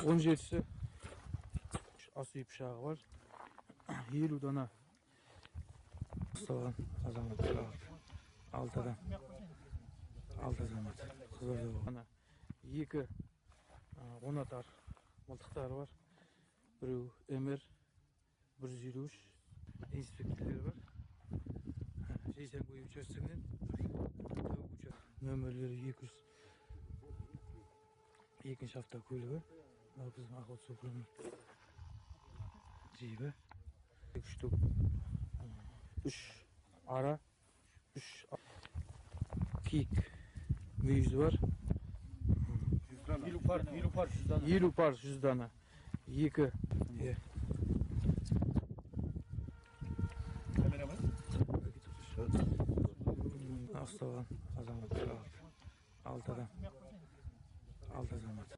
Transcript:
17-сі ас үй пышағы бар. 50 дана ұсталған азамат. 6 адам. 6 азамат. Қызылорда облысына. 2 онатар мылтықтары бар. Біреу МР 153 инспекторлері бар. Жейсенбой учаскесінен нөмірлері 200 екінші автокөлігі. Мынау біздің охотсоқырының джибі. 3 штук, 3 ара, 3 киік мүйізі бар. 50 пар, 50 пар 100 дана. 50 пар 100 дана. 2 ұсталған азамат. 6 адам. 6 азамат.